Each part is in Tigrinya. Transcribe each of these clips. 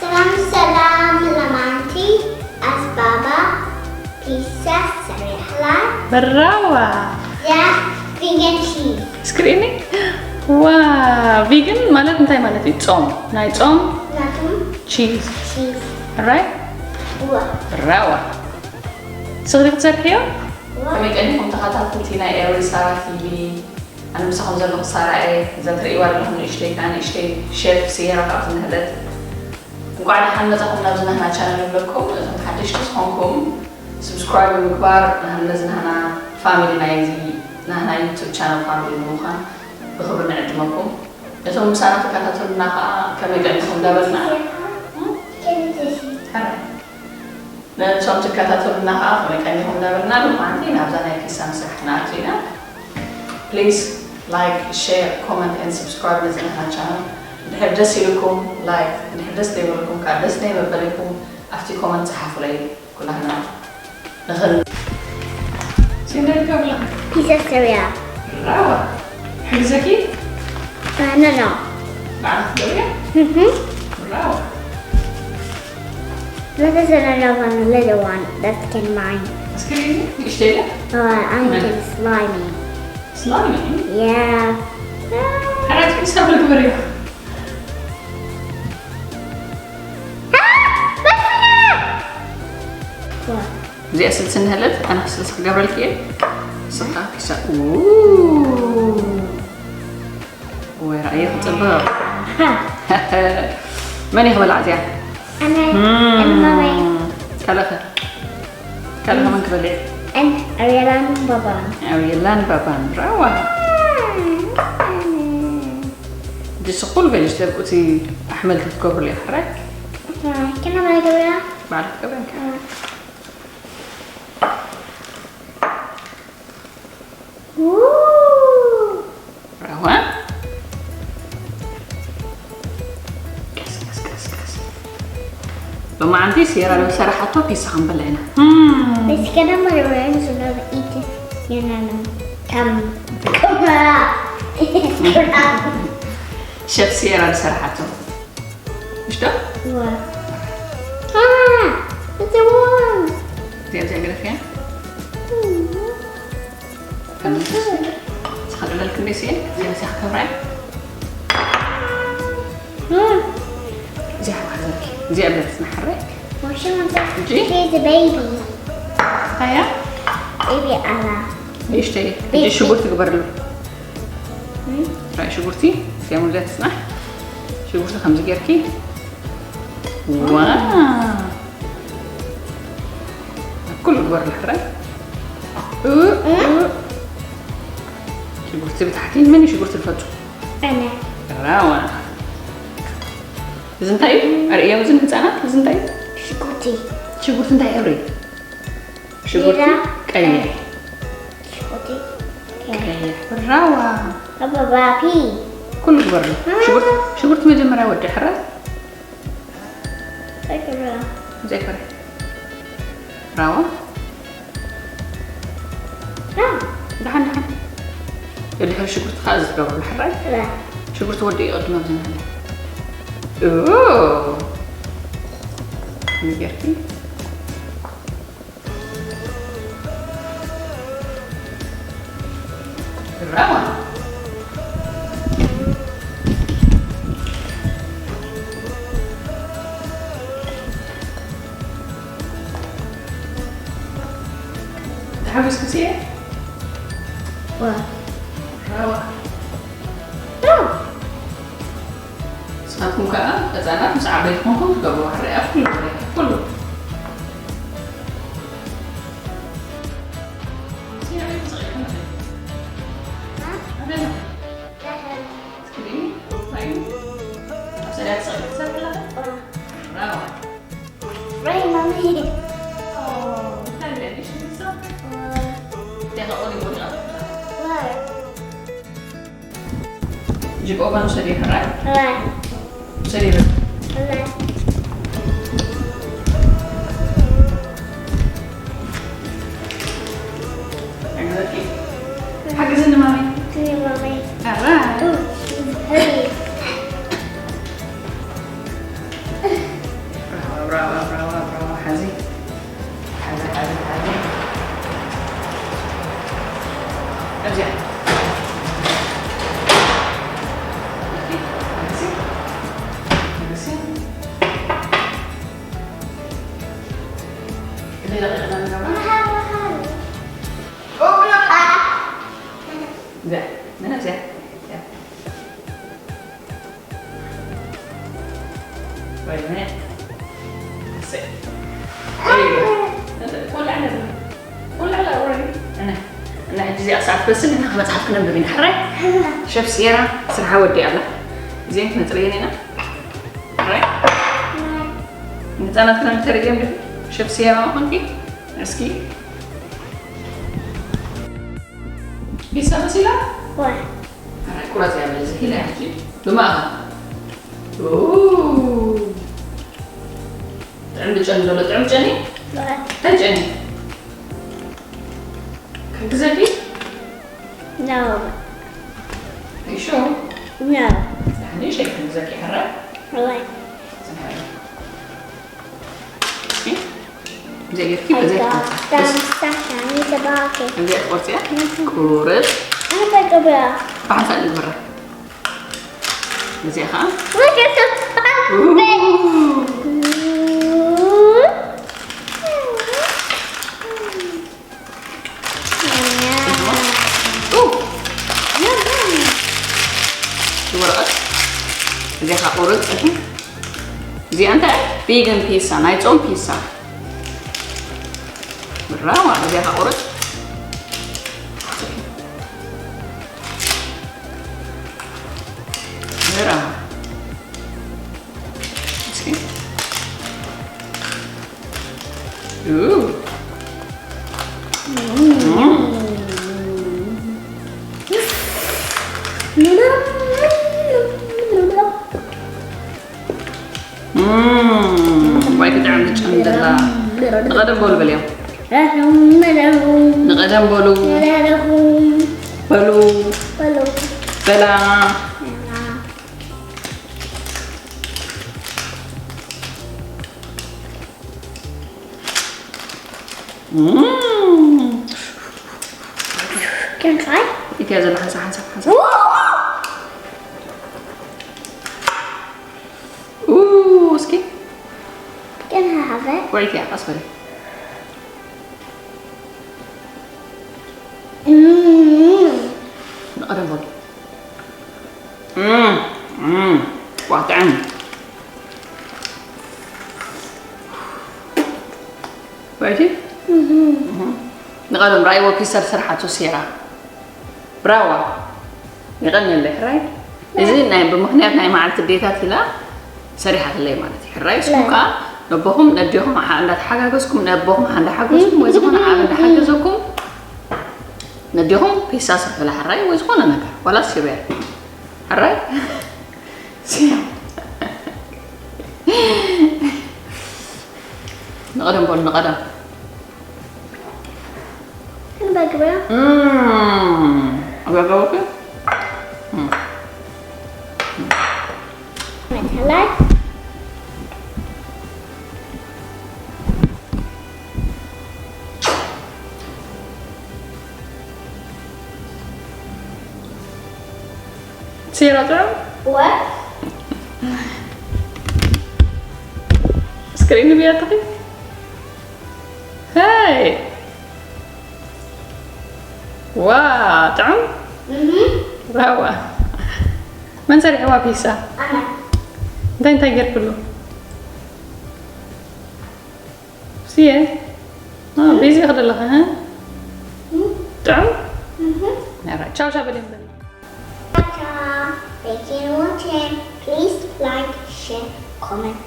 ሰላም ሰላም ለማንቲ ኣስባባ ፒሳ ሰሪሕላ ብራዋ ያ ቪገን ቺዝ እስክሪኒ ዋ ቪግን ማለት እንታይ ማለት እዩ? ጾም ናይ ጾም ናቱም ቺዝ ቺዝ ራይ ዋ ብራዋ ስኽሪ ክትሰርሕዮ ዋ ከመይ ቀኒኹም ተኸታተልቲ ናይ ኤሪ ሳራ ቲቪ? ኣነ ምሳኹም ዘለኹ ሳራ እየ። እዛ ትርእይዋ ዘለኹም ንእሽተይ ከኣ ንእሽተይ ሼፍ ስየራ ካብቲ ንህለት። እንቋዕ ደሓን መጻኹም ናብዚ ናህና ቻነል ንብለኩም። እዞም ሓደሽቲ ዝኾንኩም ስብስክራይብ ብምግባር ናህና ነዚ ናህና ፋሚሊ ናይዚ ናህና ዩቱብ ቻነል ፋሚሊ ንምዃን ብኽብሪ ንዕድመኩም። እቶም ምሳና ትከታተሉና ከኣ ከመይ ቀኒኹም እንዳበልና ሕራይ። ነቶም ትከታተሉና ከዓ ከመይ ቀኒኹም እንዳበልና ሎማዓንቲ ናብዛ ናይ ፒሳ ምስራሕ ክንኣቱ ኢና። ፕሊዝ ላይክ ሼር ኮመንት ን ሰብስክራይብ ነዚ ናትና ቻነል እንድሕር ደስ ኢልኩም ላይክ እንድሕር ደስ ዘይበልኩም ከዓ ደስ ናይ መበሊኩም ኣብቲ ኮመንት ፀሓፉለይ ኩላህና ንኽን ሲንደል ከብላ ፒሳ ሰሪያ ራዋ ሕግዘኪ ኖ ኖ በዓል ክትገብርያ ራዋ This is another one, a little one. That's can mine. እስክሪን ንእሽተይ ኢለ Oh, I'm getting slimy. ስላሚ Yeah. ሓራት ክሳብ ልግበርያ What? እዚኣ ስልሲ እንሀለት ኣነ ክስልሲ ክገብረልኪ እየ ስኻ ክሳ ወይ ራእየ ክፅብቕ መን እዩ ክበልዓ እዚኣ And I, and mommy, ካልኸ ካልኸ መን ክበልዕ and Ariela and Baba. ኣውየላን ባባን ራዋ ድስ ኩሉ ቬጅተብል እቲ ኣሕመልቲ ትገብሩ ሊያ ሕራይ Uh, can I make a real? ባዕልክ ትገብረን Ooh. ራዋ ቀስ ቀስ ቀስ ቀስ ሎማዓንቲ ሴራ ዝሰራሓቶ ፒሳ ክንበላ ኢና Let's get a mother and another eat. You know, come, come out. ሸፍ ሴራ ዝሰራሓቶ ምሽቶ What? Ah, it's a one. እዚኣ እዚኣ ገደፍያ ዝኸደለልክንደይ ስየ እዚኣ እዚኣ ክከብራ Mm. እዚኣ ክሕዘልኪ እዚኣ ብለትስና ሕራይ Washing myself. Gee. Here's a baby. ታያ Baby Anna. ንእሽተይ ሕጂ ሽጉርቲ ግበርሉ ራይ ሽጉርቲ እዚኣ ሙዚያ ትፅናሕ ሽጉርቲ ከምዚ ጌርኪ ዋ ኩሉ ግበርሉ ሕራይ ሽጉርቲ ብታሕቲ መን እዩ ሽጉርቲ ዝፈቱ Anna. ራዋ እዚ እንታይ እዩ ኣርእዮም እዚ ንህፃናት እዚ እንታይ እዩ Shikuti. ሽጉርቲ እንታይ ሕብሪ ሽጉርቲ ቢራ። ቀይሕ Shikuti. ቀይሕ ራዋ Baba Papi. ኩሉ ግበርሉ ሽጉርቲ ሽጉርቲ መጀመርያ ወዲ ሕራ Take a real. ዘይኮነ ራዋ Ah, ደሓን ደሓን ድሕሪ ሽጉርቲ ከዓ እዚ ትገብርሉ ሕራይ right. ሽጉርቲ ወዲ ይቐድም ኣብዚ ንህለ ንገርኪ ራዋ ተሓጒስክሲ እየ What? ራዋ Oh, ንስኻትኩም ከዓ ህፃናት ምስ ዓበይቲ ኮንኩም ትገብርዎ ሕራይ ኣብ ኩሉ ነገር ኩሉ Rain, mommy. What? ጅቆ ኳን ውሰድ ይሕራይ Right. ውሰድ ይብል Right. ሓግዝኒ ማሚ Mommy. ኣራ Bravo, bravo, bravo, bravo, bravo. ሓዚ። ሓዚ፣ ሓዚ፣ ሓዚ። ኣብዚኣ። ኦኬ፣ ሓዚ። ሓዚ። ክንደይ ደቂቕ ኢና ንገብራ? እዚኣ፣ ነዚኣ፣ እዚኣ። Wait a minute. That's it. There you go. That's it. Pull that in. Pull that out, Ronnie. And then, and then, እዚኣ ክሳብ ትበስል ንሕና መጽሓፍ ክነንብብ ኢና። ሕራይ? ሸፍ ሲየራ ስርሓ ወዲኣ ኣላ። እዚኣ ክነጽርየን ኢና። ሕራይ? ንህጻናት ክነንብብ ተርእዮም ዲኹም? ሸፍ ሲየራ ምዃንኪ? እስኪ። ቢሳ መሲላ? ዋ። ሕራይ፣ ቁረጽ እያ በል፣ እዚ ኪላ እያ ሕጂ። ብማእኸል። ኡ። ጥዕም ጨኒ ዘሎ፣ ጥዕም ጨኒ? ዋ። እንታይ ጨኒ? ክሕግዘኪ? No። You sure? No። ንእሽተይ ክሕግዘኪ፣ ሕራይ? ሕራይ። እዚኣ ጌርኪ በዚኣ ትቆርፂ። በስ። እዚኣ ትቆርፂ እያ? ቁርፅ። ብሓንሳእ ንግበራ። እዚኣ ከዓ ኡ፣ ወረቐት። እዚኣ ከዓ ቁርፅ። እዚኣ እንታይ? ቪገን ፒሳ፣ ናይ ጾም ፒሳ። ብራዋ፣ እዚኣ ከዓ ቁርፅ። ብራዋ። እስኪ። ኡ። እም። እም። ዋይ፣ ክጥዕም ትጨም ዘላ። ንቐደም በሉ በልዮም። ንቐደም በሉ። በሉ። በላ። እም። Can I try? ኢትያ ዘሎ ሓንሳብ፣ ሓንሳብ፣ ሓንሳብ። ኡ፣ እስኪ። Can I have it? ቆይ፣ ኢትያ፣ ቀስ በሊ። እም። ንቐደም በሉ። እም፣ እም፣ ዋጥዕም። ወይቲ? እም። እም። ንቐደም ራእይዎ ኪሰር ስርሓቱ ሴራ። ብራዋ። የቐንየለይ፣ ሕራይ። እዚ ናይ ብምኽንያት ናይ መዓልቲ ኣዴታት ኢላ ሰሪሓትለይ ማለት እዩ። ሕራይ፣ እስኩም ከኣ ነቦኹም ነዴኹም ሓ-፣ እንዳተሓጋገዝኩም፣ ነቦኹም ሓ-፣ እንዳሓገዝኩም፣ ወይ ዝኾነ ዓቢ እንዳሓገዘኩም፣ ነዴኹም ፒሳ ስርሑላ፣ ሕራይ፣ ወይ ዝኾነ ነገር፣ ዋላ ሽበር። ሕራይ? ንቐደም በሉ፣ ንቐደም። ክንበግበያ? እም፣ ኣበጋወቂ? እም። መተላይ? ሴራ ጥዑም? ወ? ስክሪን ብያትኺ? ሃይ! ዋ፣ ጥዑም? እም። ራዋ። መን ሰሪሕዋ ፒሳ? ኣነ። እንታይ እንታይ ጌርክሉ? ስየ? አ፣ ቤዚ ከደለኻ፣ ሀ? እም። ጥዑም? እም። ነራ፣ ቻው ቻው በል እምበር። Thank you for watching. Please like, share, comment,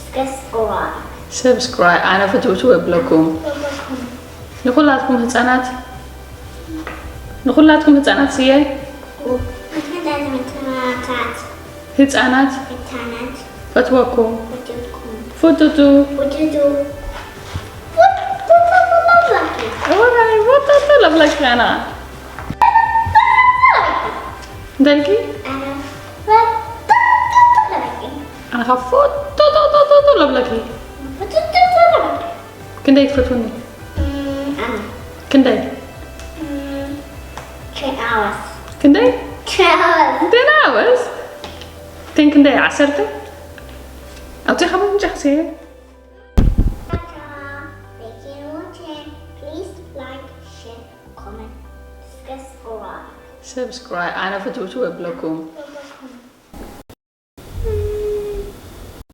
subscribe. ሰብስክራይብ፣ ኣነ ፍትውትው የብለኩም። ንኹላትኩም ህፃናት፣ ንኹላትኩም ህፃናት ስየ። ህፃናት። ህፃናት። ህፃናት። ፈትወኩም። ፈትወኩም። ፍቱቱ። ፍቱቱ። ፍቱቱ ለብላኪ። ወራይ፣ ፍቱቱ ለብላኪ ኣና። ደልኪ? ኣነ። ፎቶ ጦጦጦጦ ለብለኪ። ክንደይ ትፈትውኒ? ክንደይ? ክንደይ? Ten hours። Ten ክንደይ? ዓሰርተ ኣብቲ ካብ ምንጫ ክስየ። Subscribe ኣነ ፍትውትው የብለኩም።